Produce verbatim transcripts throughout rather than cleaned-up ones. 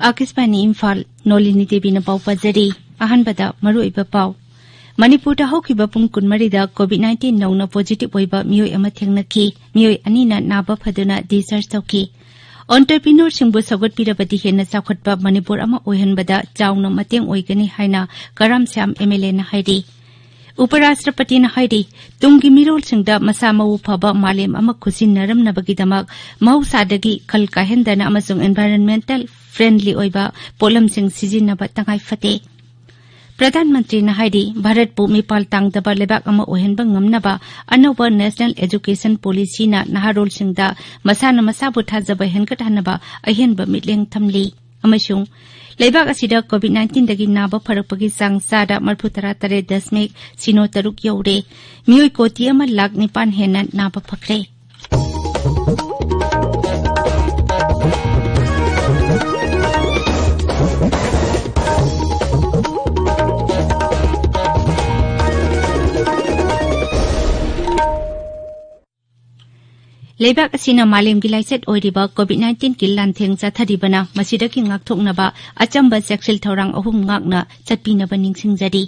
ꯑꯥꯀꯥꯁꯕꯥꯅꯤ ꯏꯝꯐꯥꯜ, ꯅꯣꯂꯤꯅꯤ ꯗꯦꯕꯤꯅ ꯄꯥꯎ ꯄꯥꯖꯔꯤ꯫ ꯑꯍꯥꯟꯕꯗ ꯃꯔꯨꯑꯣꯏꯕ ꯄꯥꯎ꯫ ꯃꯅꯤꯄꯨꯔꯗ ꯍꯧꯈꯤꯕ ꯄꯨꯡ ꯀꯨꯟꯃꯔꯤꯗ COVID nineteen ꯅꯧꯅ positive ꯑꯣꯏꯕ ꯃꯤꯑꯣꯏ ꯑꯃ ꯊꯦꯡꯅꯈꯤ꯫ ꯃꯤꯑꯣꯏ ꯑꯅꯤꯅ ꯅꯥꯕ ꯐꯗꯨꯅ discharge ꯇꯧꯈꯤ꯫ Entrepreneurꯁꯤꯡꯕꯨ ꯁꯧꯒꯠꯄꯤꯔꯕꯗꯤ ꯍꯦꯟꯅ ꯆꯥꯎꯈꯠꯄ ꯃꯅꯤꯄꯨꯔ ꯑꯃ ꯑꯣꯏꯍꯟꯕꯗ ꯆꯥꯎꯅ ꯃꯇꯦꯡ ꯑꯣꯏꯒꯅꯤ ꯍꯥꯏꯅ ꯀꯔꯥꯝ ꯁ꯭ꯌꯥꯝ MLAꯅ ꯍꯥꯏꯔꯤ꯫ ꯎꯄꯔꯥꯁꯇ꯭ꯔꯄꯇꯤꯅ ꯍꯥꯏꯔꯤ, ꯇꯨꯡꯒꯤ ꯃꯤꯔꯣꯜꯁꯤꯡꯗ ꯃꯁꯥ ꯃꯎ ꯐꯕ ꯃꯥꯂꯦꯝ ꯑꯃ ꯈꯨꯠꯁꯤꯟꯅꯔꯝꯅꯕꯒꯤꯗꯃꯛ ꯃꯍꯧꯁꯥꯗꯒꯤ ꯈꯜ ꯀꯥꯏꯍꯟꯗꯅ ꯑꯃꯁꯨꯡ environmental friendly ꯑꯣꯏꯕ ꯄꯣꯠꯂꯝꯁꯤꯡ ꯁꯤꯖꯤꯟꯅꯕ ꯇꯉꯥꯏ ꯐꯗꯦ꯫ ꯄ꯭ꯔꯙꯥꯟ ꯃꯟꯇ꯭ꯔꯤꯅ ꯍꯥꯏꯔꯤ, ꯚꯥꯔꯠꯄꯨ ꯃꯤꯄꯥꯜ ꯇꯥꯡꯗꯕ ꯂꯩꯕꯥꯛ ꯑꯃ ꯑꯣꯏꯍꯟꯕ ꯉꯝꯅꯕ ꯑꯅꯧꯕ National Education Policyꯅ ꯅꯍꯥꯔꯣꯜꯁꯤꯡꯗ ꯃꯁꯥꯅ ꯃꯁꯥꯕꯨ ꯊꯥꯖꯕ ꯍꯦꯟꯒꯠꯍꯟꯅꯕ ꯑꯍꯦꯟꯕ ꯃꯤꯠꯌꯦꯡ ꯊꯝꯂꯤ꯫ ꯑꯃꯁꯨꯡ ꯂꯩꯕꯥꯛ ꯑꯁꯤꯗ COVID nineteenꯗꯒꯤ ꯅꯥꯕ ꯐꯔꯛꯄꯒꯤ ꯆꯥꯡ ꯆꯥꯗ ꯃꯔꯤꯐꯨ ꯇꯔꯥ ꯇꯔꯦꯠ ꯗꯁꯃꯤꯛ ꯁꯤꯅꯣ ꯇꯔꯨꯛ ꯌꯧꯔꯦ꯫ ꯃꯤꯑꯣꯏ ꯀꯣꯇꯤ ꯑꯃ ꯂꯥꯈ ꯅꯤꯄꯥꯟ ꯍꯦꯟꯅ ꯅꯥꯕ ꯐꯈ꯭ꯔꯦ꯫ ꯂꯩꯕꯥꯛ ꯑꯁꯤꯅ ꯃꯥꯂꯦꯝꯒꯤ ꯂꯥꯏꯆꯠ ꯑꯣꯏꯔꯤꯕ COVID nineteenꯒꯤ ꯂꯥꯟꯊꯦꯡ ꯆꯠꯊꯔꯤꯕꯅ ꯃꯁꯤꯗꯒꯤ ꯉꯥꯛꯊꯣꯛꯅꯕ ꯑꯆꯝꯕ ꯆꯦꯛꯁꯤꯜ ꯊꯧꯔꯥꯡ ꯑꯍꯨꯝ ꯉꯥꯛꯅ ꯆꯠꯄꯤꯅꯕ ꯅꯤꯡꯁꯤꯡꯖꯔꯤ꯫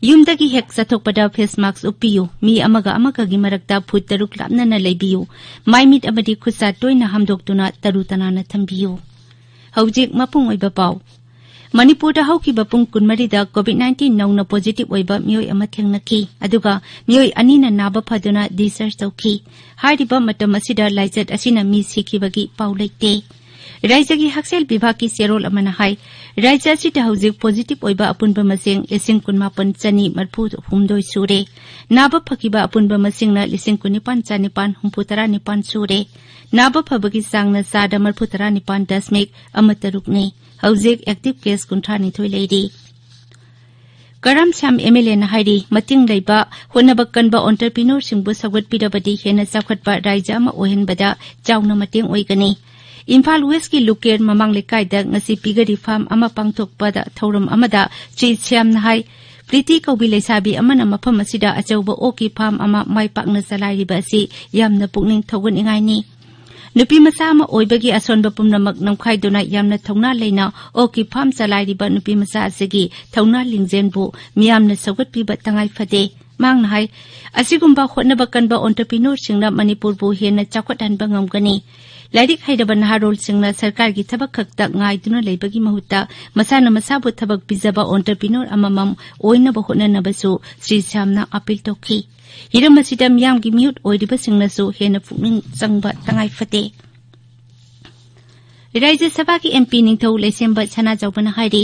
ꯌꯨꯝꯗꯒꯤ ꯍꯦꯛ ꯆꯠꯊꯣꯛꯄꯗ face mask ꯎꯞꯄꯤꯌꯨ꯫ ꯃꯤ ꯑꯃꯒ ꯑꯃꯒꯒꯤ ꯃꯔꯛꯇ ꯐꯨꯠ ꯇꯔꯨꯛ ꯂꯥꯞꯅꯅ ꯂꯩꯕꯤꯌꯨ꯫ ꯃꯥꯏꯃꯤꯠ ꯑꯃꯗꯤ ꯈꯨꯠꯁꯥ ꯇꯣꯏꯅ ꯍꯥꯝꯗꯣꯛꯇꯨꯅ ꯇꯔꯨ ꯇꯅꯥꯟꯅ ꯊꯝꯕꯤꯌꯨ꯫ ꯍꯧꯖꯤꯛ ꯃꯄꯨꯡ ꯑꯣꯏꯕ ꯄꯥꯎ꯫ ꯃꯅꯤꯄꯨꯔꯗ ꯍꯧꯈꯤꯕ ꯄꯨꯡ ꯀꯨꯟꯃꯔꯤꯗ COVID nineteen ꯅꯧꯅ positive ꯑꯣꯏꯕ ꯃꯤꯑꯣꯏ ꯑꯃ ꯊꯦꯡꯅꯈꯤ, ꯑꯗꯨꯒ ꯃꯤꯑꯣꯏ ꯑꯅꯤꯅ ꯅꯥꯕ ꯐꯗꯨꯅ discharge ꯇꯧꯈꯤ꯫ ꯍꯥꯏꯔꯤꯕ ꯃꯇꯝ ꯑꯁꯤꯗ ꯂꯥꯏꯆꯠ ꯑꯁꯤꯅ ꯃꯤ ꯁꯤꯈꯤꯕꯒꯤ ꯄꯥꯎ ꯂꯩꯇꯦ꯫ ꯔꯥꯖ꯭ꯌꯒꯤ ꯍꯛꯁꯦꯜ ꯕꯤꯚꯥꯒꯀꯤ ꯆꯦꯔꯣꯜ ꯑꯃꯅ ꯍꯥꯏ, ꯔꯥꯖ꯭ꯌ ꯑꯁꯤꯗ ꯍꯧꯖꯤꯛ positive ꯑꯣꯏꯕ ꯑꯄꯨꯟꯕ ꯃꯁꯤꯡ ꯂꯤꯁꯤꯡ ꯀꯨꯟꯃꯥꯄꯟ ꯆꯅꯤ ꯃꯔꯤꯐꯨ ꯍꯨꯝꯗꯣꯏ ꯁꯨꯔꯦ꯫ ꯅꯥꯕ ꯐꯈꯤꯕ ꯑꯄꯨꯟꯕ ꯃꯁꯤꯡꯅ ꯂꯤꯁꯤꯡ ꯀꯨꯟꯅꯤꯄꯥꯟ ꯆꯥꯅꯤꯄꯥꯟ ꯍꯨꯝꯐꯨ ꯇꯔꯥ ꯅꯤꯄꯥꯟ ꯁꯨꯔꯦ꯫ ꯅꯥꯕ ꯐꯕꯒꯤ ꯆꯥꯡꯅ ꯆꯥꯗ ꯃꯔꯤꯐꯨ ꯇꯔꯥ ꯅꯤꯄꯥꯟ ꯗꯁꯃꯤꯛ ꯑꯃ ꯇꯔꯨꯛꯅꯤ꯫ ꯍꯧꯖꯤꯛ active case ꯀꯨꯟꯊ꯭ꯔꯥ ꯅꯤꯊꯣꯏ ꯂꯩꯔꯤ꯫ ꯀꯔꯥꯝ ꯁ꯭ꯌꯥꯝ MLAꯅ ꯍꯥꯏꯔꯤ, ꯃꯇꯤꯡ ꯂꯩꯕ, ꯍꯣꯠꯅꯕ ꯀꯟꯕ entrepreneurꯁꯤꯡꯕꯨ ꯁꯧꯒꯠꯄꯤꯔꯕꯗꯤ ꯍꯦꯟꯅ ꯆꯥꯎꯈꯠꯄ ꯔꯥꯖ꯭ꯌ ꯑꯃ ꯑꯣꯏꯍꯟꯕꯗ ꯆꯥꯎꯅ ꯃꯇꯦꯡ ꯑꯣꯏꯒꯅꯤ꯫ ꯏꯝꯐꯥꯜ Westꯀꯤ ꯂꯨꯀꯦꯔ ꯃꯃꯥꯡ ꯂꯩꯀꯥꯏꯗ ꯉꯁꯤ piggery farm ꯑꯃ ꯄꯥꯡꯊꯣꯛꯄꯗ ꯊꯧꯔꯝ ꯑꯃꯗ ꯁ꯭ꯔꯤ ꯁ꯭ꯌꯥꯝꯅ ꯍꯥꯏ, ꯄ꯭ꯔꯤꯇꯤ ꯀꯧꯕꯤ ꯂꯩꯁꯥꯕꯤ ꯑꯃꯅ ꯃꯐꯝ ꯑꯁꯤꯗ ꯑꯆꯧꯕ ꯑꯣꯛꯀꯤ farm ꯑꯃ ꯃꯥꯏ ꯄꯥꯛꯅ ꯆꯂꯥꯏꯔꯤꯕ ꯑꯁꯤ ꯌꯥꯝꯅ ꯄꯨꯛꯅꯤꯡ ꯊꯧꯒꯠꯅꯤꯡꯉꯥꯏꯅꯤ꯫ ꯅꯨꯄꯤ ꯃꯆꯥ ꯑꯃ ꯑꯣꯏꯕꯒꯤ ꯑꯁꯣꯟꯕ ꯄꯨꯝꯅꯃꯛ ꯅꯝꯈꯥꯏꯗꯨꯅ ꯌꯥꯝꯅ ꯊꯧꯅꯥ ꯂꯩꯅ ꯑꯣꯛꯀꯤ ꯐꯥꯔꯝ ꯆꯂꯥꯏꯔꯤꯕ ꯅꯨꯄꯤ ꯃꯆꯥ ꯑꯁꯤꯒꯤ ꯊꯧꯅꯥ ꯂꯤꯡꯖꯦꯜꯕꯨ ꯃꯤꯌꯥꯝꯅ ꯁꯧꯒꯠꯄꯤꯕ ꯇꯉꯥꯏ ꯐꯗꯦ꯫ ꯃꯍꯥꯛꯅ ꯍꯥꯏ, ꯑꯁꯤꯒꯨꯝꯕ ꯍꯣꯠꯅꯕ ꯀꯟꯕ entrepreneurꯁꯤꯡꯅ ꯃꯅꯤꯄꯨꯔꯕꯨ ꯍꯦꯟꯅ ꯆꯥꯎꯈꯠꯍꯟꯕ ꯉꯝꯒꯅꯤ꯫ ꯂꯥꯏꯔꯤꯛ ꯍꯩꯔꯕ ꯅꯍꯥꯔꯣꯜꯁꯤꯡꯅ ꯁꯔꯀꯥꯔꯒꯤ ꯊꯕꯛ ꯈꯛꯇ ꯉꯥꯏꯗꯨꯅ ꯂꯩꯕꯒꯤ ꯃꯍꯨꯠꯇ ꯃꯁꯥꯅ ꯃꯁꯥꯕꯨ ꯊꯕꯛ ꯄꯤꯖꯕ entrepreneur ꯑꯃꯃꯝ ꯑꯣꯏꯅꯕ ꯍꯣꯠꯅꯅꯕꯁꯨ ꯁ꯭ꯔꯤ ꯁ꯭ꯌꯥꯝꯅ ꯑꯥꯄꯤꯜ ꯇꯧꯈꯤ꯫ ꯍꯤꯔꯝ ꯑꯁꯤꯗ ꯃꯤꯌꯥꯝꯒꯤ ꯃꯤꯍꯨꯠ ꯑꯣꯏꯔꯤꯕꯁꯤꯡꯅꯁꯨ ꯍꯦꯟꯅ ꯄꯨꯛꯅꯤꯡ ꯆꯪꯕ ꯇꯉꯥꯏ ꯐꯗꯦ꯫ ꯔꯥꯖ꯭ꯌ ꯁꯚꯥꯒꯤ MP ꯅꯤꯡꯊꯧ ꯂꯩꯁꯦꯝꯕ ꯁꯅꯥꯖꯥꯎꯕꯅ ꯍꯥꯏꯔꯤ,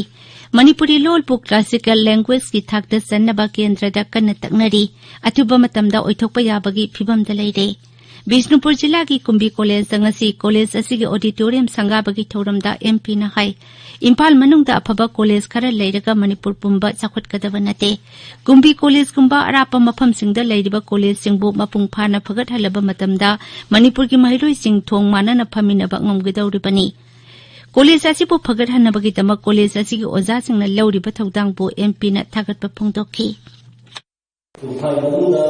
ꯃꯅꯤꯄꯨꯔꯤ ꯂꯣꯜꯕꯨ classical languageꯀꯤ ꯊꯥꯛꯇ ꯆꯟꯅꯕ ꯀꯦꯟꯗ꯭ꯔꯗ ꯀꯟꯅ ꯇꯛꯅꯔꯤ꯫ ꯑꯊꯨꯕ ꯃꯇꯝꯗ ꯑꯣꯏꯊꯣꯛꯄ ꯌꯥꯕꯒꯤ ꯐꯤꯚꯝꯗ ꯂꯩꯔꯦ꯫ ꯕꯤꯁꯅꯨꯄꯨꯔ ꯖꯤꯂꯥꯒꯤ ꯀꯨꯝꯕꯤ ꯀꯣꯂꯦꯖꯇ ꯉꯁꯤ ꯀꯣꯂꯦꯖ ꯑꯁꯤꯒꯤ auditorium ꯁꯪꯒꯥꯕꯒꯤ ꯊꯧꯔꯝꯗ MPꯅ ꯍꯥꯏ, ꯏꯝꯐꯥꯜ ꯃꯅꯨꯡꯗ ꯑꯐꯕ ꯀꯣꯂꯦꯖ ꯈꯔ ꯂꯩꯔꯒ ꯃꯅꯤꯄꯨꯔ ꯄꯨꯝꯕ ꯆꯥꯎꯈꯠꯀꯗꯕ ꯅꯠꯇꯦ꯫ ꯀꯨꯝꯕꯤ ꯀꯣꯂꯦꯖꯀꯨꯝꯕ ꯑꯔꯥꯞꯄ ꯃꯐꯝꯁꯤꯡꯗ ꯂꯩꯔꯤꯕ ꯀꯣꯂꯦꯖꯁꯤꯡꯕꯨ ꯃꯄꯨꯡ ꯐꯥꯅ ꯐꯒꯠꯍꯜꯂꯕ ꯃꯇꯝꯗ ꯃꯅꯤꯄꯨꯔꯒꯤ ꯃꯍꯩꯔꯣꯏꯁꯤꯡ ꯊꯣꯡ ꯃꯥꯟꯅꯅ ꯐꯝꯃꯤꯟꯅꯕ ꯉꯝꯒꯗꯧꯔꯤꯕꯅꯤ꯫ ꯀꯣꯂꯦꯖ ꯑꯁꯤꯕꯨ ꯐꯒꯠꯍꯟꯅꯕꯒꯤꯗꯃꯛ ꯀꯣꯂꯦꯖ ꯑꯁꯤꯒꯤ ꯑꯣꯖꯥꯁꯤꯡꯅ ꯂꯧꯔꯤꯕ ꯊꯧꯗꯥꯡꯕꯨ MPꯅ ꯊꯥꯒꯠꯄ ꯐꯣꯡꯗꯣꯛꯈꯤ꯫ ꯏꯝꯐꯥꯜ ꯃꯅꯨꯡꯗ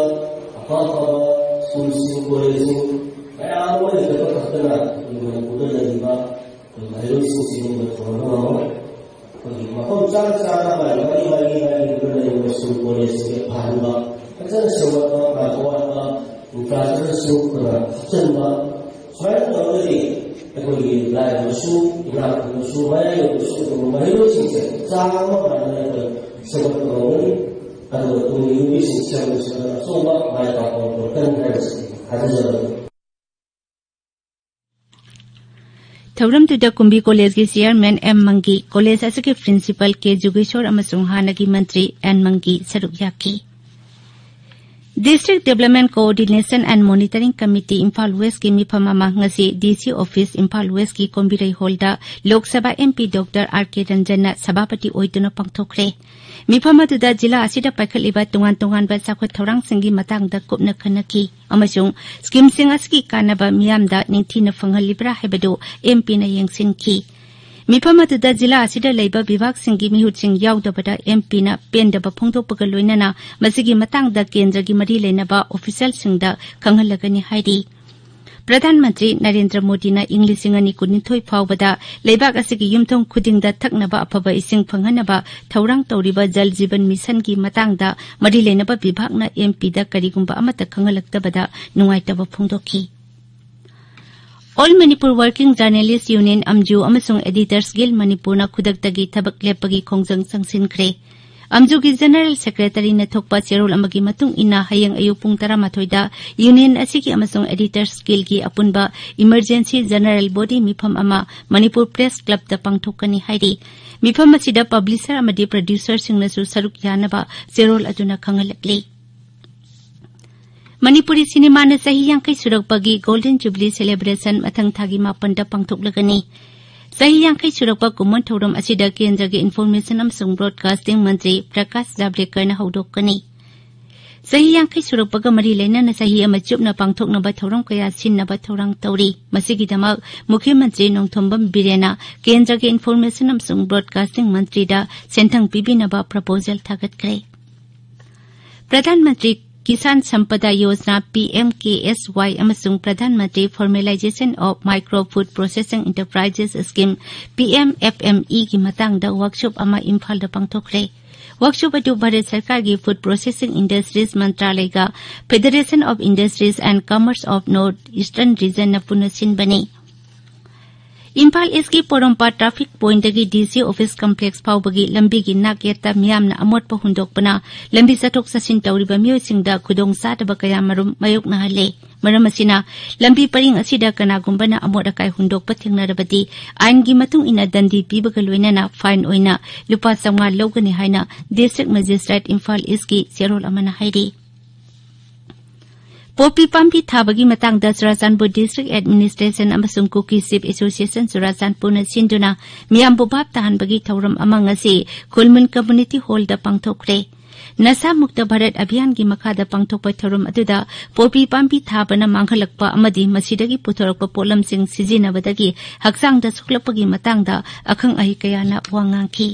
ꯑꯐ ꯑꯐꯕ ꯁ꯭ꯀꯨꯜꯁꯤꯡ, ꯀꯣꯂꯦꯖꯁꯤꯡ ꯃꯌꯥꯝ ꯑꯃ ꯂꯤꯡꯈꯠꯄ ꯈꯛꯇꯅ ꯑꯩꯈꯣꯏ ꯃꯅꯤꯄꯨꯔꯗ ꯂꯩꯔꯤꯕ ꯑꯩꯈꯣꯏ ꯃꯍꯩꯔꯣꯏꯁꯤꯡꯁꯤ ꯃꯤꯡꯗ ꯊꯣꯟꯕ ꯉꯝꯃꯣꯏ꯫ ꯑꯩꯈꯣꯏꯒꯤ ꯃꯐꯝ ꯆꯥ ꯆꯥꯅ ꯃꯥꯒꯤ ꯃꯥꯒꯤ ꯃꯥꯒꯤ ꯃꯥꯒꯤ ꯂꯩꯔꯤꯕ ꯁ꯭ꯀꯨꯜ ꯀꯣꯂꯦꯖꯁꯤꯡꯁꯦ ꯐꯍꯟꯕ, ꯐꯖꯅ ꯁꯦꯝꯒꯠꯄ, ꯃꯥꯒꯤ ꯑꯋꯥꯠꯄ ꯏꯟꯐ꯭ꯔꯥꯁ꯭ꯇ꯭ꯔꯛꯆꯔꯁꯨ ꯈꯔ ꯍꯥꯞꯆꯤꯟꯕ, ꯁꯨꯃꯥꯏꯅ ꯇꯧꯔꯒꯗꯤ ꯑꯩꯈꯣꯏꯒꯤ ꯂꯥꯏꯔꯕꯁꯨ, ꯏꯅꯥꯛ ꯈꯨꯟꯕꯁꯨ, ꯃꯌꯥꯏ ꯑꯣꯏꯕꯁꯨ ꯑꯗꯨꯒꯨꯝꯕ ꯃꯍꯩꯔꯣꯏꯁꯤꯡꯁꯦ ꯆꯥꯡ ꯑꯃ ꯃꯥꯟꯅꯅ ꯑꯩꯈꯣꯏ ꯁꯦꯝꯒꯠꯄ ꯉꯝꯒꯅꯤ꯫ ꯑꯗꯨꯒ ꯇꯨꯡꯒꯤ ꯌꯨꯝꯕꯤꯁꯤꯡ ꯁꯦꯝꯕꯁꯤꯗ ꯑꯆꯧꯕ ꯃꯥꯏ ꯄꯥꯛꯄ ꯄꯨꯔꯛꯀꯅꯤ ꯍꯥꯏꯕꯁꯤ ꯊꯥꯖꯖꯕꯅꯤ꯫ ꯊꯧꯔꯝꯗꯨꯗ ꯀꯨꯝꯕꯤ ꯀꯣꯂꯦꯖꯀꯤ ꯆꯤꯌꯔꯃꯦꯟ ꯑꯦꯝ ꯃꯪꯒꯤ, ꯀꯣꯂꯦꯖ ꯑꯁꯤꯒꯤ ꯄ꯭ꯔꯤꯟꯁꯤꯄꯜ ꯀꯦ ꯖꯨꯒꯦꯁꯣꯔ ꯑꯃꯁꯨꯡ ꯍꯥꯟꯅꯒꯤ ꯃꯟꯇ꯭ꯔꯤ ꯑꯦꯟ ꯃꯪꯒꯤ ꯁꯔꯨꯛ ꯌꯥꯈꯤ꯫ District Development Coordination and Monitoring Committee Imphal ꯋꯦꯁꯀꯤ ꯃꯤꯐꯝ ꯑꯃ ꯉꯁꯤ DC office ꯏꯝꯐꯥꯜ ꯋꯦꯁꯀꯤ ꯀꯣꯝꯕꯤꯔꯩ ꯍꯣꯜꯗ Lok Sabha MP Doctor R K ꯔꯟꯖꯟꯅ ꯁꯚꯥꯄꯇꯤ ꯑꯣꯏꯗꯨꯅ ꯄꯥꯡꯊꯣꯛꯈ꯭ꯔꯦ꯫ ꯃꯤꯐꯝ ꯑꯗꯨꯗ ꯖꯤꯂꯥ ꯑꯁꯤꯗ ꯄꯥꯏꯈꯠꯂꯤꯕ ꯇꯣꯉꯥꯟ ꯇꯣꯉꯥꯟꯕ ꯆꯥꯎꯈꯠ ꯊꯧꯔꯥꯡꯁꯤꯡꯒꯤ ꯃꯇꯥꯡꯗ ꯀꯨꯞꯅ ꯈꯟꯅꯈꯤ ꯑꯃꯁꯨꯡ ꯁ꯭ꯀꯤꯝꯁꯤꯡ ꯑꯁꯤꯒꯤ ꯀꯥꯟꯅꯕ ꯃꯤꯌꯥꯝꯗ ꯅꯤꯡꯊꯤꯅ ꯐꯪꯍꯜꯂꯤꯕ꯭ꯔꯥ ꯍꯥꯏꯕꯗꯨ MPꯅ ꯌꯦꯡꯁꯤꯟꯈꯤ꯫ ꯃꯤꯐꯝ ꯑꯗꯨꯗ ꯖꯤꯂꯥ ꯑꯁꯤꯗ ꯂꯩꯕ ꯕꯤꯚꯥꯒꯁꯤꯡꯒꯤ ꯃꯤꯍꯨꯠꯁꯤꯡ ꯌꯥꯎꯗꯕꯗ MPꯅ ꯄꯦꯟꯗꯕ ꯐꯣꯡꯗꯣꯛꯄꯒ ꯂꯣꯏꯅꯅ ꯃꯁꯤꯒꯤ ꯃꯇꯥꯡꯗ ꯀꯦꯟꯗ꯭ꯔꯒꯤ ꯃꯔꯤ ꯂꯩꯅꯕ ꯑꯣꯐꯤꯁꯤꯌꯦꯜꯁꯤꯡꯗ ꯈꯪꯍꯜꯂꯒꯅꯤ ꯍꯥꯏꯔꯤ꯫ ꯄ꯭ꯔꯙꯥꯟ ꯃꯟꯇ꯭ꯔꯤ ꯅꯔꯦꯟꯗ꯭ꯔ ꯃꯣꯗꯤꯅ ꯏꯪ ꯂꯤꯁꯤꯡ ꯑꯅꯤ ꯀꯨꯟꯅꯤꯊꯣꯏ ꯐꯥꯎꯕꯗ ꯂꯩꯕꯥꯛ ꯑꯁꯤꯒꯤ ꯌꯨꯝꯊꯣꯡ ꯈꯨꯗꯤꯡꯗ ꯊꯛꯅꯕ ꯑꯐꯕ ꯏꯁꯤꯡ ꯐꯪꯍꯟꯅꯕ ꯊꯧꯔꯥꯡ ꯇꯧꯔꯤꯕ ꯖꯜ ꯖꯤꯕꯟ ꯃꯤꯁꯟꯒꯤ ꯃꯇꯥꯡꯗ ꯃꯔꯤ ꯂꯩꯅꯕ ꯕꯤꯚꯥꯒꯅ ꯑꯦꯝ ꯄꯤꯗ ꯀꯔꯤꯒꯨꯝꯕ ꯑꯃꯠꯇ ꯈꯪꯍꯜꯂꯛꯇꯕꯗ ꯅꯨꯡꯉꯥꯏꯇꯕ ꯐꯣꯡꯗꯣꯛꯈꯤ꯫ All Manipur Working Journalist Union, ꯑꯝꯖꯨ, ꯑꯃꯁꯨꯡ Editors Guild ꯃꯅꯤꯄꯨꯔꯅ ꯈꯨꯗꯛꯇꯒꯤ ꯊꯕꯛ ꯂꯦꯞꯄꯒꯤ ꯈꯣꯡꯖꯪ ꯆꯪꯁꯤꯟꯈ꯭ꯔꯦ꯫ ꯑꯝꯖꯨꯒꯤ ꯖꯦꯅꯔꯦꯜ ꯁꯦꯀ꯭ꯔꯦꯇꯔꯤꯅ ꯊꯣꯛꯄ ꯆꯦꯔꯣꯜ ꯑꯃꯒꯤ ꯃꯇꯨꯡ ꯏꯟꯅ, ꯍꯌꯦꯡ ꯑꯌꯨꯛ ꯄꯨꯡ ꯇꯔꯥꯃꯥꯊꯣꯏꯗ ꯌꯨꯅꯤꯌꯟ ꯑꯁꯤꯒꯤ ꯑꯃꯁꯨꯡ ꯑꯦꯗꯤꯇꯔꯁ ꯒꯤꯜꯒꯤ ꯑꯄꯨꯟꯕ ꯏꯃꯔꯖꯦꯟꯁꯤ ꯖꯦꯅꯔꯦꯜ ꯕꯣꯗꯤ ꯃꯤꯐꯝ ꯑꯃ ꯃꯅꯤꯄꯨꯔ ꯄ꯭ꯔꯦꯁ ꯀ꯭ꯂꯕꯇ ꯄꯥꯡꯊꯣꯛꯀꯅꯤ ꯍꯥꯏꯔꯤ꯫ ꯃꯤꯐꯝ ꯑꯁꯤꯗ ꯄꯕ꯭ꯂꯤꯁꯔ ꯑꯃꯗꯤ ꯄ꯭ꯔꯗ꯭ꯌꯨꯁꯔꯁꯤꯡꯅꯁꯨ ꯁꯔꯨꯛ ꯌꯥꯅꯕ ꯆꯦꯔꯣꯜ ꯑꯗꯨꯅ ꯈꯪꯍꯜꯂꯛꯂꯤ꯫ ꯃꯅꯤꯄꯨꯔꯤ ꯁꯤꯅꯦꯃꯥꯅ ꯆꯍꯤ ꯌꯥꯡꯈꯩ ꯁꯨꯔꯛꯄꯒꯤ ꯒꯣꯜꯗꯟ ꯖꯨꯕꯤꯂꯤ ꯁꯦꯂꯦꯕ꯭ꯔꯦꯁꯟ ꯃꯊꯪ ꯊꯥꯒꯤ ꯃꯥꯄꯟꯗ ꯄꯥꯡꯊꯣꯛꯂꯒꯅꯤ꯫ ꯆꯍꯤ ꯌꯥꯡꯈꯩ ꯁꯨꯔꯛꯄ ꯀꯨꯝꯑꯣꯟ ꯊꯧꯔꯝ ꯑꯁꯤꯗ ꯀꯦꯟꯗ꯭ꯔꯒꯤ ꯏꯟꯐꯣꯔꯃꯦꯁꯟ ꯑꯃꯁꯨꯡ ꯕ꯭ꯔꯣꯗꯀꯥꯁꯇꯤꯡ ꯃꯟꯇ꯭ꯔꯤ ꯄ꯭ꯔꯀꯥꯁ ꯖꯥꯕ꯭ꯗꯦꯀꯔꯅ ꯍꯧꯗꯣꯛꯀꯅꯤ꯫ ꯆꯍꯤ ꯌꯥꯡꯈꯩ ꯁꯨꯔꯛꯄꯒ ꯃꯔꯤ ꯂꯩꯅꯅ ꯆꯍꯤ ꯑꯃ ꯆꯨꯞꯅ ꯄꯥꯡꯊꯣꯛꯅꯕ ꯊꯧꯔꯝ ꯀꯌꯥ ꯁꯤꯟꯅꯕ ꯊꯧꯔꯥꯡ ꯇꯧꯔꯤ꯫ ꯃꯁꯤꯒꯤꯗꯃꯛ ꯃꯨꯈ꯭ꯌ ꯃꯟꯇ꯭ꯔꯤ ꯅꯣꯡꯊꯣꯝꯕꯝ ꯕꯤꯔꯦꯟꯅ ꯀꯦꯟꯗ꯭ꯔꯒꯤ ꯏꯟꯐꯣꯔꯃꯦꯁꯟ ꯑꯃꯁꯨꯡ broadcasting ꯃꯟꯇ꯭ꯔꯤꯗ ꯁꯦꯟꯊꯪ ꯄꯤꯕꯤꯅꯕ proposal ꯊꯥꯒꯠꯈ꯭ꯔꯦ꯫ Pradhan Mantri Kisan ꯁꯝꯄꯗꯥ Yojana, P M ꯀꯦ ꯑꯦꯁ ꯋꯥꯏ, ꯑꯃꯁꯨꯡ Pradhan Mantri Formalization of Micro Food Processing Enterprises Scheme, P M F M ꯏꯒꯤ ꯃꯇꯥꯡꯗ ꯋꯥꯛꯁꯣꯞ ꯑꯃ ꯏꯝꯐꯥꯜꯗ ꯄꯥꯡꯊꯣꯛꯈ꯭ꯔꯦ꯫ ꯋꯥꯛꯁꯣꯞ ꯑꯗꯨ ꯚꯥꯔꯠ ꯁꯔꯀꯥꯔꯒꯤ Food Processing Industries ꯃꯟꯇ꯭ꯔꯥꯂꯌꯒ Federation of Industries and Commerce of North Eastern Regionꯅ ꯄꯨꯟꯅ ꯁꯤꯟꯕꯅꯤ꯫ ꯏꯝꯐꯥꯜ ꯏꯁꯀꯤ ꯄꯣꯔꯣꯝꯄꯥꯠ ꯇ꯭ꯔꯥꯐꯤꯛ ꯄꯣꯏꯟꯗꯒꯤ ꯗꯤ ꯁꯤ ꯑꯣꯐꯤꯁ ꯀꯝꯄ꯭ꯂꯦꯛꯁ ꯐꯥꯎꯕꯒꯤ ꯂꯝꯕꯤꯒꯤ ꯅꯥꯛꯌꯦꯠꯇ ꯃꯤꯌꯥꯝꯅ ꯑꯃꯣꯠꯄ ꯍꯨꯟꯗꯣꯛꯄꯅ ꯂꯝꯕꯤ ꯆꯠꯊꯣꯛ ꯆꯠꯁꯤꯟ ꯇꯧꯔꯤꯕ ꯃꯤꯑꯣꯏꯁꯤꯡꯗ ꯈꯨꯗꯣꯡꯆꯥꯗꯕ ꯀꯌꯥꯃꯔꯨꯝ ꯃꯥꯌꯣꯛꯅꯍꯜꯂꯦ꯫ ꯃꯔꯝ ꯑꯁꯤꯅ, ꯂꯝꯕꯤ ꯄꯔꯤꯡ ꯑꯁꯤꯗ ꯀꯅꯥꯒꯨꯝꯕꯅ ꯑꯃꯣꯠ ꯑꯀꯥꯏ ꯍꯨꯟꯗꯣꯛꯄ ꯊꯦꯡꯅꯔꯕꯗꯤ, ꯑꯥꯏꯟꯒꯤ ꯃꯇꯨꯡ ꯏꯟꯅ ꯗꯟꯗꯤ ꯄꯤꯕꯒ ꯂꯣꯏꯅꯅ ꯐꯥꯏꯟ ꯑꯣꯏꯅ ꯂꯨꯄꯥ ꯆꯥꯝꯃꯉꯥ ꯂꯧꯒꯅꯤ ꯍꯥꯏꯅ ꯗꯤꯁꯇ꯭ꯔꯤꯛ ꯃꯦꯖꯤꯁꯇ꯭ꯔꯦꯠ ꯏꯝꯐꯥꯜ ꯏꯁꯀꯤ ꯆꯦꯔꯣꯜ ꯑꯃꯅ ꯍꯥꯏꯔꯤ꯫ ꯄꯣꯄꯤ ꯄꯥꯝꯕꯤ ꯊꯥꯕꯒꯤ ꯃꯇꯥꯡꯗ ꯆꯨꯔꯥꯆꯥꯟꯄꯨꯔ ꯗꯤꯁꯇ꯭ꯔꯤꯛ ꯑꯦꯗꯃꯤꯅꯤꯁꯇ꯭ꯔꯦꯁꯟ ꯑꯃꯁꯨꯡ ꯀꯨꯀꯤ ꯆꯤꯐ ꯑꯦꯁꯣꯁꯤꯌꯦꯁꯟ ꯆꯨꯔꯥꯆꯥꯟꯄꯨꯔꯅ ꯁꯤꯟꯗꯨꯅ ꯃꯤꯌꯥꯝꯕꯨ ꯚꯥꯞ ꯇꯥꯍꯟꯕꯒꯤ ꯊꯧꯔꯝ ꯑꯃ ꯉꯁꯤ ꯈꯨꯜꯃꯨꯟ ꯀꯝꯃꯨꯅꯤꯇꯤ ꯍꯣꯜꯗ ꯄꯥꯡꯊꯣꯛꯈ꯭ꯔꯦ꯫ ꯅꯁꯥ ꯃꯨꯛꯇ ꯚꯥꯔꯠ ꯑꯚꯤꯌꯥꯟꯒꯤ ꯃꯈꯥꯗ ꯄꯥꯡꯊꯣꯛꯄ ꯊꯧꯔꯝ ꯑꯗꯨꯗ ꯄꯣꯄꯤ ꯄꯥꯝꯕꯤ ꯊꯥꯕꯅ ꯃꯥꯡꯍꯜꯂꯛꯄ ꯑꯃꯗꯤ ꯃꯁꯤꯗꯒꯤ ꯄꯨꯊꯣꯔꯛꯄ ꯄꯣꯠꯂꯝꯁꯤꯡ ꯁꯤꯖꯤꯟꯅꯕꯗꯒꯤ ꯍꯛꯆꯥꯡꯗ ꯁꯣꯛꯂꯛꯄꯒꯤ ꯃꯇꯥꯡꯗ ꯑꯈꯪ ꯑꯍꯩ ꯀꯌꯥꯅ ꯋꯥ ꯉꯥꯡꯈꯤ꯫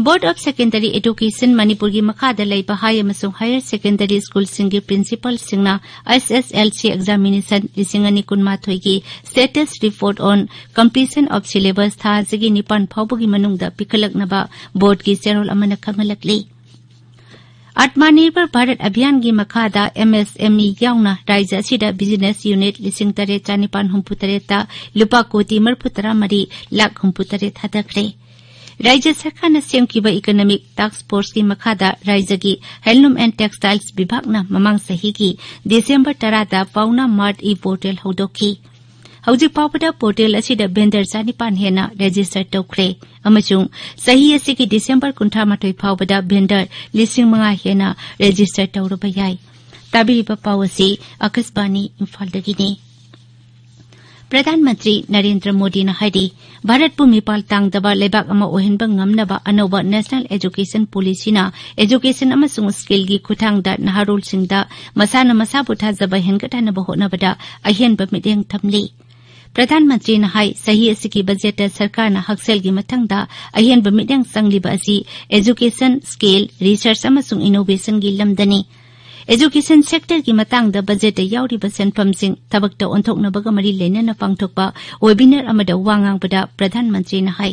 Board of Secondary Education ꯃꯅꯤꯄꯨꯔꯒꯤ ꯃꯈꯥꯗ ꯂꯩꯕ ꯍꯥꯏ ꯑꯃꯁꯨꯡ ꯍꯥꯌꯔ ꯁꯦꯀꯦꯟꯗꯔꯤ ꯁ꯭ꯀꯨꯜꯁꯤꯡꯒꯤ ꯄ꯭ꯔꯤꯟꯁꯤꯄꯜꯁꯤꯡꯅ ꯑꯦꯁ ꯑꯦꯁ ꯑꯦꯜ ꯁꯤ ꯑꯦꯛꯖꯥꯃꯤꯅꯦꯁꯟ ꯂꯤꯁꯤꯡ ꯑꯅꯤ ꯀꯨꯟꯃꯥꯊꯣꯏꯒꯤ status report on completion of syllabus ꯊꯥ ꯑꯁꯤꯒꯤ ꯅꯤꯄꯥꯟ ꯐꯥꯎꯕꯒꯤ ꯃꯅꯨꯡꯗ ꯄꯤꯈꯠꯂꯛꯅꯕ ꯕꯣꯔꯗꯀꯤ ꯆꯦꯔꯣꯜ ꯑꯃꯅ ꯈꯪꯍꯜꯂꯛꯂꯤ꯫ ꯑꯥꯠꯃꯅꯤꯔꯚꯔ ꯚꯥꯔꯠ ꯑꯚꯤꯌꯥꯟꯒꯤ ꯃꯈꯥꯗ ꯑꯦꯝ ꯑꯦꯁ ꯑꯦꯝ ꯏ ꯌꯥꯎꯅ ꯔꯥꯖ꯭ꯌ ꯑꯁꯤꯗ ꯕꯤꯖꯤꯅꯦꯁ ꯌꯨꯅꯤꯠ ꯂꯤꯁꯤꯡ ꯇꯔꯦꯠ ꯆꯥꯅꯤꯄꯥꯟ ꯍꯨꯝꯐꯨ ꯇꯔꯦꯠꯇ ꯂꯨꯄꯥ ꯀꯣꯇꯤ ꯃꯔꯤꯐꯨ ꯇꯔꯥ ꯃꯔꯤ ꯂꯥꯈ ꯍꯨꯝꯐꯨ ꯇꯔꯦꯠ ꯊꯥꯗꯈ꯭ꯔꯦ꯫ ꯔꯥꯖ꯭ꯌ ꯁꯔꯀꯥꯔꯅ ꯁꯦꯝꯈꯤꯕ ꯏꯀꯣꯅꯣꯃꯤꯛ ꯇꯥꯛꯁ ꯐꯣꯔꯁꯀꯤ ꯃꯈꯥꯗ ꯔꯥꯖ꯭ꯌꯒꯤ ꯍꯦꯟꯂꯨꯝ ꯑꯦꯟ ꯇꯦꯛꯁꯇꯥꯏꯜꯁ ꯕꯤꯚꯥꯒꯅ ꯃꯃꯥꯡ ꯆꯍꯤꯒꯤ ꯗꯤꯁꯦꯝꯕꯔ ꯇꯔꯥꯗ ꯄꯥꯎꯅꯥ ꯃꯥꯔꯠ ꯏ ꯄꯣꯔꯇꯦꯜ ꯍꯧꯗꯣꯛꯈꯤ꯫ ꯍꯧꯖꯤꯛ ꯐꯥꯎꯕꯗ ꯄꯣꯔꯇꯦꯜ ꯑꯁꯤꯗ ꯚꯦꯟꯗꯔ ꯆꯥꯅꯤꯄꯥꯟ ꯍꯦꯟꯅ ꯔꯦꯖꯤꯁꯇꯔ ꯇꯧꯈ꯭ꯔꯦ ꯑꯃꯁꯨꯡ ꯆꯍꯤ ꯑꯁꯤꯒꯤ ꯗꯤꯁꯦꯝꯕꯔ ꯀꯨꯟꯊ꯭ꯔꯥ ꯃꯥꯊꯣꯏ ꯐꯥꯎꯕꯗ ꯚꯦꯟꯗꯔ ꯂꯤꯁꯤꯡ ꯃꯉꯥ ꯍꯦꯟꯅ ꯔꯦꯖꯤꯁꯇꯔ ꯇꯧꯔꯕ ꯌꯥꯏ꯫ ꯇꯥꯕꯤꯔꯤꯕ ꯄꯥꯎ ꯑꯁꯤ ꯑꯥꯀꯥꯁꯕꯥꯅꯤ ꯏꯝꯐꯥꯜꯗꯒꯤꯅꯤ꯫ ꯄ꯭ꯔꯙꯥꯟ ꯃꯟꯇ꯭ꯔꯤ ꯅꯔꯦꯟꯗ꯭ꯔ ꯃꯣꯗꯤꯅ ꯍꯥꯏꯔꯤ, ꯚꯥꯔꯠꯄꯨ ꯃꯤꯄꯥꯜ ꯇꯥꯡꯗꯕ ꯂꯩꯕꯥꯛ ꯑꯃ ꯑꯣꯏꯍꯟꯕ ꯉꯝꯅꯕ ꯑꯅꯧꯕ ꯅꯦꯁꯅꯦꯜ ꯑꯦꯖꯨꯀꯦꯁꯟ ꯄꯣꯂꯤꯁꯤꯅ ꯑꯦꯖꯨꯀꯦꯁꯟ ꯑꯃꯁꯨꯡ ꯁ꯭ꯀꯤꯜꯒꯤ ꯈꯨꯠꯊꯥꯡꯗ ꯅꯍꯥꯔꯣꯜꯁꯤꯡꯗ ꯃꯁꯥꯅ ꯃꯁꯥꯕꯨ ꯊꯥꯖꯕ ꯍꯦꯟꯒꯠꯍꯟꯅꯕ ꯍꯣꯠꯅꯕꯗ ꯑꯍꯦꯟꯕ ꯃꯤꯠꯌꯦꯡ ꯊꯝꯂꯤ꯫ ꯄ꯭ꯔꯙꯥꯟ ꯃꯟꯇ꯭ꯔꯤꯅ ꯍꯥꯏ, ꯆꯍꯤ ꯑꯁꯤꯒꯤ ꯕꯖꯦꯠꯇ ꯁꯔꯀꯥꯔꯅ ꯍꯛꯁꯦꯜꯒꯤ ꯃꯊꯪꯗ ꯑꯍꯦꯟꯕ ꯃꯤꯠꯌꯦꯡ ꯆꯪꯂꯤꯕ ꯑꯁꯤ ꯑꯦꯖꯨꯀꯦꯁꯟ, ꯁ꯭ꯀꯤꯜ, ꯔꯤꯁꯔꯆ ꯑꯃꯁꯨꯡ ꯏꯅꯣꯚꯦꯁꯟꯒꯤ ꯂꯝꯗꯅꯤ꯫ ꯑꯦꯖꯨꯀꯦꯁꯟ ꯁꯦꯛꯇꯔꯒꯤ ꯃꯇꯥꯡꯗ ꯕꯖꯦꯠꯇ ꯌꯥꯎꯔꯤꯕ ꯁꯦꯟꯐꯝꯁꯤꯡ ꯊꯕꯛꯇ ꯑꯣꯟꯊꯣꯛꯅꯕꯒ ꯃꯔꯤ ꯂꯩꯅꯅ ꯄꯥꯡꯊꯣꯛꯄ ꯋꯦꯕꯤꯅꯥꯔ ꯑꯃꯗ ꯋꯥ ꯉꯥꯡꯕꯗ ꯄ꯭ꯔꯙꯥꯟ ꯃꯟꯇ꯭ꯔꯤꯅ ꯍꯥꯏ,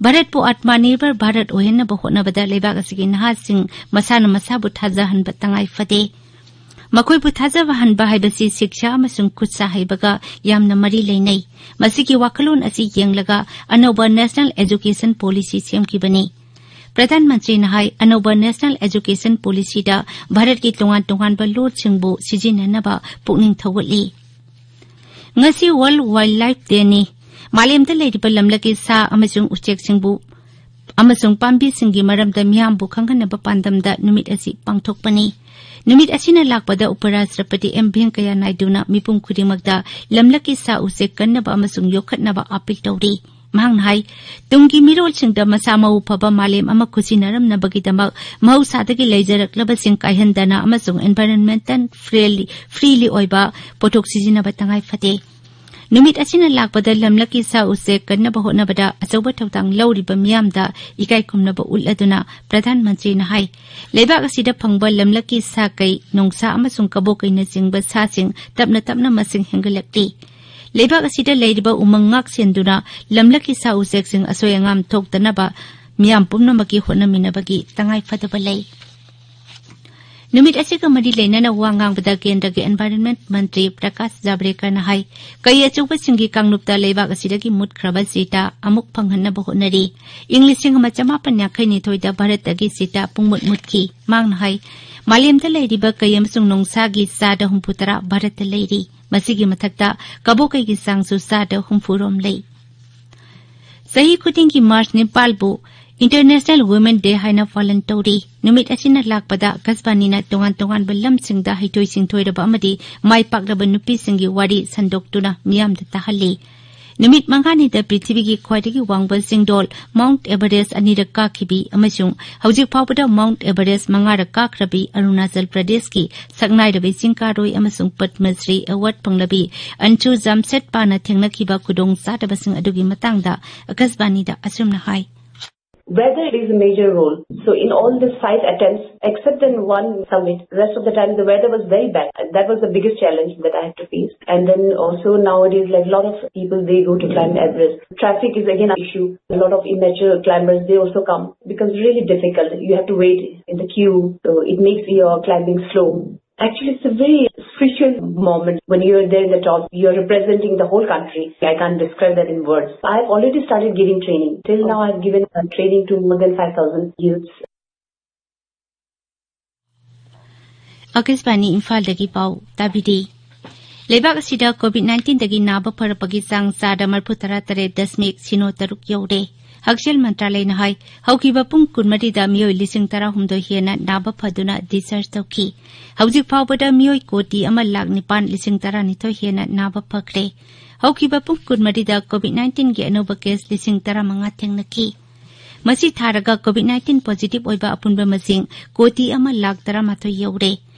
ꯚꯥꯔꯠꯄꯨ ꯑꯥꯠꯃꯅꯤꯔꯚꯔ ꯚꯥꯔꯠ ꯑꯣꯏꯍꯟꯅꯕ ꯍꯣꯠꯅꯕꯗ ꯂꯩꯕꯥꯛ ꯑꯁꯤꯒꯤ ꯅꯍꯥꯁꯤꯡ ꯃꯁꯥꯅ ꯃꯁꯥꯕꯨ ꯊꯥꯖꯍꯟꯕ ꯇꯉꯥꯏ ꯐꯗꯦ꯫ ꯃꯈꯣꯏꯕꯨ ꯊꯥꯖꯕ ꯍꯟꯕ ꯍꯥꯏꯕꯁꯤ ꯁꯤꯛꯁꯥ ꯑꯃꯁꯨꯡ ꯈꯨꯠꯁꯥ ꯍꯩꯕꯒ ꯌꯥꯝꯅ ꯃꯔꯤ ꯂꯩꯅꯩ꯫ ꯃꯁꯤꯒꯤ ꯋꯥꯈꯜꯂꯣꯟ ꯑꯁꯤ ꯌꯦꯡꯂꯒ ꯑꯅꯧꯕ ꯅꯦꯁꯅꯦꯜ ꯑꯦꯖꯨꯀꯦꯁꯟ ꯄꯣꯂꯤꯁꯤ ꯁꯦꯝꯈꯤꯕꯅꯤ꯫ ꯄ꯭ꯔꯙꯥꯟ ꯃꯟꯇ꯭ꯔꯤꯅ ꯍꯥꯏ, ꯑꯅꯧꯕ ꯅꯦꯁꯅꯦꯜ ꯑꯦꯖꯨꯀꯦꯁꯟ ꯄꯣꯂꯤꯁꯤꯗ ꯚꯥꯔꯠꯀꯤ ꯇꯣꯉꯥꯟ ꯇꯣꯉꯥꯟꯕ ꯂꯣꯜꯁꯤꯡꯕꯨ ꯁꯤꯖꯤꯟꯅꯅꯕ ꯄꯨꯛꯅꯤꯡ ꯊꯧꯒꯠꯂꯤ꯫ ꯉꯁꯤ ꯋꯥꯔꯜꯗ ꯋꯥꯏꯜꯗ ꯂꯥꯏꯐ ꯗꯦꯅꯤ꯫ ꯃꯥꯂꯦꯝꯗ ꯂꯩꯔꯤꯕ ꯂꯝꯂꯛꯀꯤ ꯁꯥ ꯑꯃꯁꯨꯡ ꯎꯆꯦꯛꯁꯤꯡꯕꯨ ꯑꯃꯁꯨꯡ ꯄꯥꯝꯕꯤꯁꯤꯡꯒꯤ ꯃꯔꯝꯗ ꯃꯤꯌꯥꯝꯕꯨ ꯈꯪꯍꯟꯅꯕ ꯄꯥꯟꯗꯝꯗ ꯅꯨꯃꯤꯠ ꯑꯁꯤ ꯄꯥꯡꯊꯣꯛꯄꯅꯤ꯫ ꯅꯨꯃꯤꯠ ꯑꯁꯤꯅ ꯂꯥꯛꯄꯗ ꯎꯄꯔꯥꯁꯇ꯭ꯔꯄꯇꯤ ꯑꯦꯝ ꯚꯦꯡꯀꯌꯥ ꯅꯥꯏꯗꯨꯅ ꯃꯤꯄꯨꯝ ꯈꯨꯗꯤꯡꯃꯛꯇ ꯂꯝꯂꯛꯀꯤ ꯁꯥ ꯎꯆꯦꯛ ꯀꯟꯅꯕ ꯑꯃꯁꯨꯡ ꯌꯣꯛꯈꯠꯅꯕ ꯑꯥꯄꯤꯜ ꯇꯧꯔꯤ꯫ ꯃꯍꯥꯛꯅ ꯍꯥꯏ, ꯇꯨꯡꯒꯤ ꯃꯤꯔꯣꯜꯁꯤꯡꯗ ꯃꯁꯥ ꯃꯎ ꯐꯕ ꯃꯥꯂꯦꯝ ꯑꯃ ꯈꯨꯠꯁꯤꯟꯅꯔꯝꯅꯕꯒꯤꯗꯃꯛ ꯃꯍꯧꯁꯥꯗꯒꯤ ꯂꯩꯖꯔꯛꯂꯕꯁꯤꯡ ꯀꯥꯏꯍꯟꯗꯅ ꯑꯃꯁꯨꯡ environmental friendly, freely ꯑꯣꯏꯕ ꯄꯣꯠꯊꯣꯛ ꯁꯤꯖꯤꯟꯅꯕ ꯇꯉꯥꯏ ꯐꯗꯦ꯫ ꯅꯨꯃꯤꯠ ꯑꯁꯤꯅ ꯂꯥꯛꯄꯗ ꯂꯝꯂꯛꯀꯤ ꯁꯥ ꯎꯆꯦꯛ ꯀꯟꯅꯕ ꯍꯣꯠꯅꯕꯗ ꯑꯆꯧꯕ ꯊꯧꯗꯥꯡ ꯂꯧꯔꯤꯕ ꯃꯤꯌꯥꯝꯗ ꯏꯀꯥꯏ ꯈꯨꯝꯅꯕ ꯎꯠꯂꯗꯨꯅ ꯄ꯭ꯔꯙꯥꯟ ꯃꯟꯇ꯭ꯔꯤꯅ ꯍꯥꯏ, ꯂꯩꯕꯥꯛ ꯑꯁꯤꯗ ꯐꯪꯕ ꯂꯝꯂꯛꯀꯤ ꯁꯥ ꯀꯩ, ꯅꯣꯡꯁꯥ ꯑꯃꯁꯨꯡ ꯀꯕꯣꯀꯩꯅꯆꯤꯡꯕ ꯁꯥꯁꯤꯡ ꯇꯞꯅ ꯇꯞꯅ ꯃꯁꯤꯡ ꯍꯦꯟꯒꯠꯂꯛꯂꯤ꯫ ꯂꯩꯕꯥꯛ ꯑꯁꯤꯗ ꯂꯩꯔꯤꯕ ꯎꯃꯪ ꯉꯥꯛ ꯁꯦꯟꯗꯨꯅ ꯂꯝꯂꯛꯀꯤ ꯁꯥ ꯎꯆꯦꯛꯁꯤꯡ ꯑꯁꯣꯏ ꯑꯉꯥꯝ ꯊꯣꯛꯇꯅꯕ ꯃꯤꯌꯥꯝ ꯄꯨꯝꯅꯃꯛꯀꯤ ꯍꯣꯠꯅꯃꯤꯟꯅꯕꯒꯤ ꯇꯉꯥꯏ ꯐꯗꯕ ꯂꯩ꯫ ꯅꯨꯃꯤꯠ ꯑꯁꯤꯒ ꯃꯔꯤ ꯂꯩꯅꯅ ꯋꯥ ꯉꯥꯡꯕꯗ ꯀꯦꯟꯗ꯭ꯔꯒꯤ Environment ꯃꯟꯇ꯭ꯔꯤ ꯄ꯭ꯔꯀꯥꯁ ꯖꯥꯕ꯭ꯔꯦꯀꯔꯅ ꯍꯥꯏ, ꯀꯩ ꯑꯆꯧꯕꯁꯤꯡꯒꯤ ꯀꯥꯡꯂꯨꯞꯇ ꯂꯩꯕꯥꯛ ꯑꯁꯤꯗꯒꯤ ꯃꯨꯠꯈ꯭ꯔꯕ ꯆꯤꯇꯥ ꯑꯃꯨꯛ ꯐꯪꯍꯟꯅꯕ ꯍꯣꯠꯅꯔꯤ꯫ ꯏꯪ ꯂꯤꯁꯤꯡ ꯑꯃ ꯆꯃꯥꯄꯟ ꯌꯥꯡꯈꯩ ꯅꯤꯊꯣꯏꯗ ꯚꯥꯔꯠꯇꯒꯤ ꯆꯤꯇꯥ ꯄꯨꯡꯃꯨꯠ ꯃꯨꯠꯈꯤ꯫ ꯃꯍꯥꯛꯅ ꯍꯥꯏ, ꯃꯥꯂꯦꯝꯗ ꯂꯩꯔꯤꯕ ꯀꯩ ꯑꯃꯁꯨꯡ ꯅꯣꯡꯁꯥꯒꯤ ꯆꯥꯗ ꯍꯨꯝꯐꯨ ꯇꯔꯥ ꯚꯥꯔꯠꯇ ꯂꯩꯔꯤ꯫ ꯃꯁꯤꯒꯤ ꯃꯊꯛꯇ ꯀꯕꯣꯀꯩꯒꯤ ꯆꯥꯡꯁꯨ ꯆꯥꯗ ꯍꯨꯝꯐꯨ ꯔꯣꯝ ꯂꯩ꯫ ꯆꯍꯤ ꯈꯨꯗꯤꯡꯒꯤ ꯃꯥꯔꯆ ꯅꯤꯄꯥꯜꯕꯨ International Women Day ꯍꯥꯏꯅ ꯄꯥꯂꯟ ꯇꯧꯔꯤ꯫ ꯅꯨꯃꯤꯠ ꯑꯁꯤꯅ ꯂꯥꯛꯄꯗ ꯑꯀꯥꯁꯕꯥꯅꯤꯅ ꯇꯣꯉꯥꯟ ꯇꯣꯉꯥꯟꯕ ꯂꯝꯁꯤꯡꯗ ꯍꯩꯊꯣꯏ ꯁꯤꯡꯊꯣꯏꯔꯕ ꯑꯃꯗꯤ ꯃꯥꯏ ꯄꯥꯛꯂꯕ ꯅꯨꯄꯤꯁꯤꯡꯒꯤ ꯋꯥꯔꯤ ꯁꯟꯗꯣꯛꯇꯨꯅ ꯃꯤꯌꯥꯝꯗ ꯇꯥꯍꯜꯂꯤ꯫ ꯅꯨꯃꯤꯠ ꯃꯉꯥꯅꯤꯗ ꯄ꯭ꯔꯤꯊꯤꯕꯤꯒꯤ ꯈ꯭ꯋꯥꯏꯗꯒꯤ ꯋꯥꯡꯕ ꯆꯤꯡꯗꯣꯜ Mount Everest ꯑꯅꯤꯔꯛ ꯀꯥꯈꯤꯕꯤ ꯑꯃꯁꯨꯡ ꯍꯧꯖꯤꯛ ꯐꯥꯎꯕꯗ Mount Everest ꯃꯉꯥꯔꯛ ꯀꯥꯈ꯭ꯔꯕꯤ ꯑꯔꯨꯅꯥꯆꯜ ꯄ꯭ꯔꯗꯦꯁꯀꯤ ꯁꯛꯅꯥꯏꯔꯕꯤ ꯆꯤꯡꯀꯥꯔꯣꯏ ꯑꯃꯁꯨꯡ ꯄꯗꯃ ꯁ꯭ꯔꯤ ꯑꯦꯋꯥꯔꯗ ꯐꯪꯂꯕꯤ ꯑꯟꯁꯨ ꯖꯥꯝꯁꯦꯠꯄꯥꯅ ꯊꯦꯡꯅꯈꯤꯕ ꯈꯨꯗꯣꯡ ꯆꯥꯗꯕꯁꯤꯡ ꯑꯗꯨꯒꯤ ꯃꯇꯥꯡꯗ ꯑꯀꯥꯁꯕꯥꯅꯤꯗ ꯑꯁꯨꯝꯅ ꯍꯥꯏ꯫ Weather plays a major role. So in all the five attempts, except in one summit, rest of the time the weather was very bad. That was the biggest challenge that I had to face. And then also nowadays, like, a lot of people, they go to climb Everest. Traffic is again an issue. A lot of immature climbers, they also come because it's really difficult. You have to wait in the queue, so it makes your climbing slow. Actually, it's a very special moment when you're there in the top. You're representing the whole country. I can't describe that in words. I've already started giving training. Till now, I've given uh, training to more than five thousand youths. ꯑꯀꯥꯁꯕꯥꯅꯤ ꯏꯝꯐꯥꯜꯗꯒꯤ ꯄꯥꯎ ꯇꯥꯕꯤꯔꯤ꯫ ꯂꯩꯕꯥꯛ ꯑꯁꯤꯗ COVID nineteenꯗꯒꯤ ꯅꯥꯕ ꯐꯔꯛꯄꯒꯤ ꯆꯥꯡ ꯆꯥꯗ ꯃꯔꯤꯐꯨ ꯇꯔꯥ ꯇꯔꯦꯠ ꯗꯁꯃꯤꯛ ꯁꯤꯅꯣ ꯇꯔꯨꯛ ꯌꯧꯔꯦ꯫ ꯍꯛꯁꯦꯜ ꯃꯟꯇ꯭ꯔꯥꯂꯌꯅ ꯍꯥꯏ, ꯍꯧꯈꯤꯕ ꯄꯨꯡ ꯀꯨꯟꯃꯔꯤꯗ ꯃꯤꯑꯣꯏ ꯂꯤꯁꯤꯡ ꯇꯔꯥꯍꯨꯝꯗꯣꯏ ꯍꯦꯟꯅ ꯅꯥꯕ ꯐꯗꯨꯅ discharge ꯇꯧꯈꯤ꯫ ꯍꯧꯖꯤꯛ ꯐꯥꯎꯕꯗ ꯃꯤꯑꯣꯏ ꯀꯣꯇꯤ ꯑꯃ ꯂꯥꯛ ꯅꯤꯄꯥꯟ ꯂꯤꯁꯤꯡ ꯇꯔꯥꯅꯤꯊꯣꯏ ꯍꯦꯟꯅ ꯅꯥꯕ ꯐꯈ꯭ꯔꯦ꯫ ꯍꯧꯈꯤꯕ ꯄꯨꯡ ꯀꯨꯟꯃꯔꯤꯗ COVID nineteenꯒꯤ ꯑꯅꯧꯕ case ꯂꯤꯁꯤꯡ ꯇꯔꯥꯃꯉꯥ ꯊꯦꯡꯅꯈꯤ꯫ ꯃꯁꯤ ꯊꯥꯔꯒ COVID-19 positive ꯑꯣꯏꯕ ꯑꯄꯨꯟꯕ ꯃꯁꯤꯡ ꯀꯣꯇꯤ ꯑꯃ ꯂꯥꯈ ꯇꯔꯥꯃꯥꯊꯣꯏ ꯌꯧꯔꯦ꯫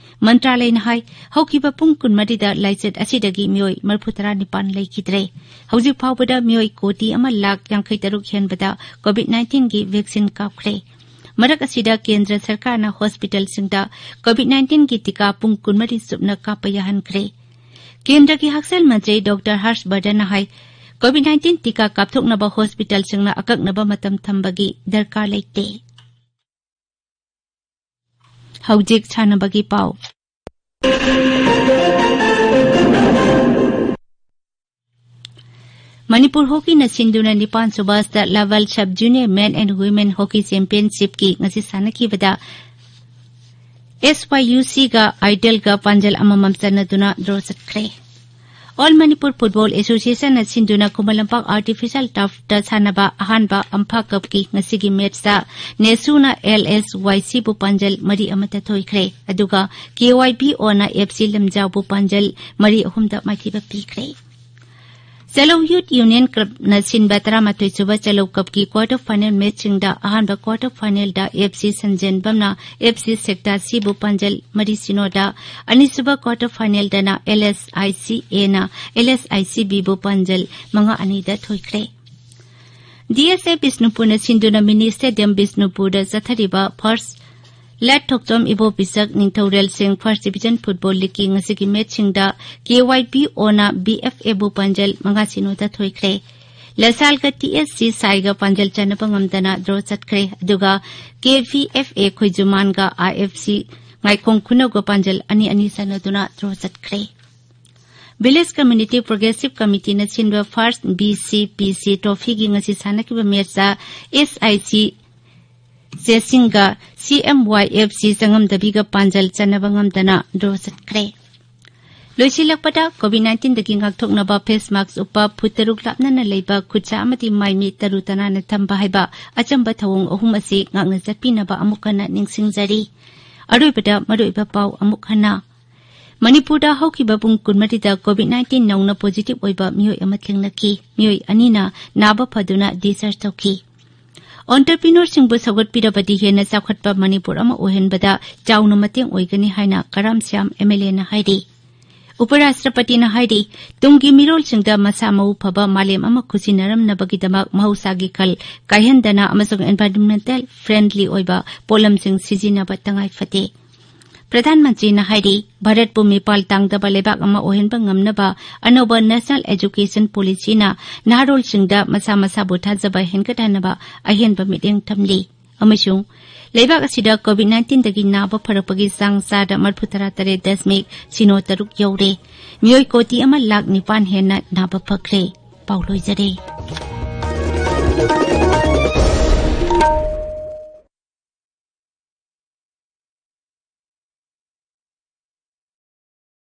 ꯃꯟꯇ꯭ꯔꯥꯂꯌꯅ ꯍꯥꯏ, ꯍꯧꯈꯤꯕ ꯄꯨꯡ ꯀꯨꯟꯃꯔꯤꯗ ꯂꯥꯏꯆꯠ ꯑꯁꯤꯗꯒꯤ ꯃꯤꯑꯣꯏ ꯃꯔꯤꯐꯨ ꯇꯔꯥ ꯅꯤꯄꯥꯟ ꯂꯩꯈꯤꯗ꯭ꯔꯦ꯫ ꯍꯧꯖꯤꯛ ꯐꯥꯎꯕꯗ ꯃꯤꯑꯣꯏ ꯀꯣꯇꯤ ꯑꯃ ꯂꯥꯈ ꯌꯥꯡꯈꯩ ꯇꯔꯨꯛ ꯍꯦꯟꯕꯗ COVID-19ꯒꯤ vaccine ꯀꯥꯞꯈ꯭ꯔꯦ꯫ ꯃꯔꯛ ꯑꯁꯤꯗ ꯀꯦꯟꯗ꯭ꯔ ꯁꯔꯀꯥꯔꯅ hospitalꯁꯤꯡꯗ COVID-19ꯒꯤ ꯇꯤꯀꯥ ꯄꯨꯡ ꯀꯨꯟꯃꯔꯤ ꯆꯨꯞꯅ ꯀꯥꯞꯄ ꯌꯥꯍꯟꯈ꯭ꯔꯦ꯫ ꯀꯦꯟꯗ꯭ꯔꯒꯤ ꯍꯛꯁꯦꯜ ꯃꯟꯇ꯭ꯔꯤ ꯗꯣꯛꯇꯔ ꯍꯔꯁ ꯕꯔꯙꯟꯅ ꯍꯥꯏ, COVID-19 ꯇꯤꯀꯥ ꯀꯥꯞꯊꯣꯛꯅꯕ hospitalꯁꯤꯡꯅ ꯑꯀꯛꯅꯕ ꯃꯇꯝ ꯊꯝꯕꯒꯤ ꯗꯔꯀꯥꯔ ꯂꯩꯇꯦ꯫ ꯍꯧꯖꯤꯛ ꯁꯥꯟꯅꯕꯒꯤ ꯄꯥꯎ꯫ ꯃꯅꯤꯄꯨꯔ ꯍꯣꯀꯤꯅ ꯁꯤꯟꯗꯨꯅ ꯅꯤꯄꯥꯟ ꯁꯨꯕ state level sub junior men and women hockey championshipꯀꯤ ꯉꯁꯤ ꯁꯥꯟꯅꯈꯤꯕꯗ SYUCꯒ Idolꯒ ꯄꯥꯟꯖꯜ ꯑꯃꯃꯝ ꯆꯟꯅꯗꯨꯅ draw ꯆꯠꯈ꯭ꯔꯦ꯫ All Manipur Football Associationꯅ ꯁꯤꯟꯗꯨꯅ ꯈꯨꯃꯟ ꯂꯝꯄꯥꯛ artificial turfꯇ ꯁꯥꯟꯅꯕ ꯑꯍꯥꯟꯕ ꯑꯝꯐꯥ ꯀꯞꯀꯤ ꯉꯁꯤꯒꯤ matchꯇ ꯅꯦꯁꯨꯅ LSYCꯕꯨ ꯄꯥꯟꯖꯜ ꯃꯔꯤ ꯑꯃꯗ ꯊꯣꯏꯈ꯭ꯔꯦ꯫ ꯑꯗꯨꯒ KYBOꯅ FC ꯂꯝꯖꯥꯎꯕꯨ ꯄꯥꯟꯖꯜ ꯃꯔꯤ ꯑꯍꯨꯝꯗ ꯃꯥꯏꯊꯤꯕ ꯄꯤꯈ꯭ꯔꯦ꯫ ꯆꯂꯧ Youth Union Clubꯅ ꯁꯤꯟꯕ ꯇꯔꯥꯃꯥꯊꯣꯏ ꯁꯨꯕ ꯆꯂꯧ Cupꯀꯤ quarter final matchꯁꯤꯡꯗ ꯑꯍꯥꯟꯕ quarter finalꯗ FC ꯁꯟꯖꯦꯟꯕꯝꯅ FC Sector Cꯕꯨ ꯄꯥꯟꯖꯜ ꯃꯔꯤ ꯁꯤꯅꯣꯗ, ꯑꯅꯤꯁꯨꯕ quarter finalꯗꯅ LSICAꯅ LSICBꯕꯨ ꯄꯥꯟꯖꯜ ꯃꯉꯥ ꯑꯅꯤꯗ ꯊꯣꯏꯈ꯭ꯔꯦ꯫ DSA ꯕꯤꯁꯅꯨꯄꯨꯔꯅ ꯁꯤꯟꯗꯨꯅ mini stadium ꯕꯤꯁꯅꯨꯄꯨꯔꯗ ꯆꯠꯊꯔꯤꯕ first ꯂꯥꯏꯠ ꯊꯣꯛꯆꯣꯝ ꯏꯕꯣ ꯄꯤꯁꯛ ꯅꯤꯡꯊꯧꯔꯦꯜꯁꯤꯡ first division football leagueꯀꯤ ꯉꯁꯤꯒꯤ matchꯁꯤꯡꯗ KYBOꯅ BFAꯕꯨ ꯄꯥꯟꯖꯜ ꯃꯉꯥ ꯁꯤꯅꯣꯗ ꯊꯣꯏꯈ꯭ꯔꯦ꯫ ꯂꯁꯥꯜꯒ TSC ꯁꯥꯏꯒ ꯄꯥꯟꯖꯜ ꯆꯟꯅꯕ ꯉꯝꯗꯅ draw ꯆꯠꯈ꯭ꯔꯦ꯫ ꯑꯗꯨꯒ KVFA ꯈꯣꯏꯖꯨꯃꯥꯟꯒ IFC ꯉꯥꯏꯈꯣꯡ ꯈꯨꯅꯧꯒ ꯄꯥꯟꯖꯜ ꯑꯅꯤ ꯑꯅꯤ ꯆꯟꯅꯗꯨꯅ draw ꯆꯠꯈ꯭ꯔꯦ꯫ Village Community Progressive Committeeꯅ ꯁꯤꯟꯕ first BCPC trophyꯒꯤ ꯉꯁꯤ ꯁꯥꯟꯅꯈꯤꯕ matchꯇ SIC ꯆꯦꯁꯤꯡꯒ CMYFC ꯆꯉꯝꯗꯕꯤꯒ ꯄꯥꯟꯖꯜ ꯆꯟꯅꯕ ꯉꯝꯗꯅ draw ꯆꯠꯈ꯭ꯔꯦ꯫ ꯂꯣꯏꯁꯤꯜꯂꯛꯄꯗ COVID-19ꯗꯒꯤ ꯉꯥꯛꯊꯣꯛꯅꯕ face mask ꯎꯞꯄ, ꯐꯨꯠ ꯇꯔꯨꯛ ꯂꯥꯞꯅꯅ ꯂꯩꯕ, ꯈꯨꯠꯁꯥ ꯑꯃꯗꯤ ꯃꯥꯏ ꯃꯤꯠ ꯇꯔꯨ ꯇꯅꯥꯟꯅ ꯊꯝꯕ ꯍꯥꯏꯕ ꯑꯆꯝꯕ ꯊꯧꯑꯣꯡ ꯑꯍꯨꯝ ꯑꯁꯤ ꯉꯥꯛꯅ ꯆꯠꯄꯤꯅꯕ ꯑꯃꯨꯛ ꯍꯟꯅ ꯅꯤꯡꯁꯤꯡꯖꯔꯤ꯫ ꯑꯔꯣꯏꯕꯗ ꯃꯔꯨꯑꯣꯏꯕ ꯄꯥꯎ ꯑꯃꯨꯛ ꯍꯟꯅ꯫ ꯃꯅꯤꯄꯨꯔꯗ ꯍꯧꯈꯤꯕ ꯄꯨꯡ ꯀꯨꯟꯃꯔꯤꯗ COVID-19 ꯅꯧꯅ positive ꯑꯣꯏꯕ ꯃꯤꯑꯣꯏ ꯑꯃ ꯊꯦꯡꯅꯈꯤ꯫ ꯃꯤꯑꯣꯏ ꯑꯅꯤꯅ ꯅꯥꯕ ꯐꯗꯨꯅ discharge ꯇꯧꯈꯤ꯫ ꯑꯣꯟꯇꯔꯄ꯭ꯔꯤꯅꯔꯁꯤꯡꯕꯨ ꯁꯧꯒꯠꯄꯤꯔꯕꯗꯤ ꯍꯦꯟꯅ ꯆꯥꯎꯈꯠꯄ ꯃꯅꯤꯄꯨꯔ ꯑꯃ ꯑꯣꯏꯍꯟꯕꯗ ꯆꯥꯎꯅ ꯃꯇꯦꯡ ꯑꯣꯏꯒꯅꯤ ꯍꯥꯏꯅ ꯀꯔꯥꯝ ꯁ꯭ꯌꯥꯝ ꯑꯦꯝ ꯑꯦꯜ ꯑꯦꯅ ꯍꯥꯏꯔꯤ꯫ ꯎꯄꯔꯥꯁꯇ꯭ꯔꯄꯇꯤꯅ ꯍꯥꯏꯔꯤ, ꯇꯨꯡꯒꯤ ꯃꯤꯔꯣꯜꯁꯤꯡꯗ ꯃꯁꯥ ꯃꯎ ꯐꯕ ꯃꯥꯂꯦꯝ ꯑꯃ ꯈꯨꯖꯤꯟꯅꯔꯝꯅꯕꯒꯤꯗꯃꯛ ꯃꯍꯧꯁꯥꯒꯤ ꯈꯜ ꯀꯥꯏꯍꯟꯗꯅ ꯑꯃꯁꯨꯡ environmental friendly ꯑꯣꯏꯕ ꯄꯣꯠꯂꯝꯁꯤꯡ ꯁꯤꯖꯤꯟꯅꯕ ꯇꯉꯥꯏ ꯐꯗꯦ꯫ ꯄ꯭ꯔꯙꯥꯟ ꯃꯟꯇ꯭ꯔꯤꯅ ꯍꯥꯏꯔꯤ, ꯚꯥꯔꯠꯄꯨ ꯃꯤꯄꯥꯜ ꯇꯥꯡꯗꯕ ꯂꯩꯕꯥꯛ ꯑꯃ ꯑꯣꯏꯍꯟꯕ ꯉꯝꯅꯕ ꯑꯅꯧꯕ National Education Policyꯅ ꯅꯍꯥꯔꯣꯜꯁꯤꯡꯗ ꯃꯁꯥ ꯃꯁꯥꯕꯨ ꯊꯥꯖꯕ ꯍꯦꯟꯒꯠꯍꯟꯅꯕ ꯑꯍꯦꯟꯕ ꯃꯤꯠꯌꯦꯡ ꯊꯝꯂꯤ꯫ ꯑꯃꯁꯨꯡ ꯂꯩꯕꯥꯛ ꯑꯁꯤꯗ COVID nineteen ꯗꯒꯤ ꯅꯥꯕ ꯐꯔꯛꯄꯒꯤ ꯆꯥꯡ ꯆꯥꯗ ꯃꯔꯤꯐꯨ ꯇꯔꯥ ꯇꯔꯦꯠ ꯗꯁꯃꯤꯛ ꯁꯤꯅꯣ ꯇꯔꯨꯛ ꯌꯧꯔꯦ꯫ ꯃꯤꯑꯣꯏ ꯀꯣꯇꯤ ꯑꯃ ꯂꯥꯈ ꯅꯤꯄꯥꯟ ꯍꯦꯟꯅ ꯅꯥꯕ ꯐꯈ꯭ꯔꯦ꯫ ꯄꯥꯎ ꯂꯣꯏꯖꯔꯦ꯫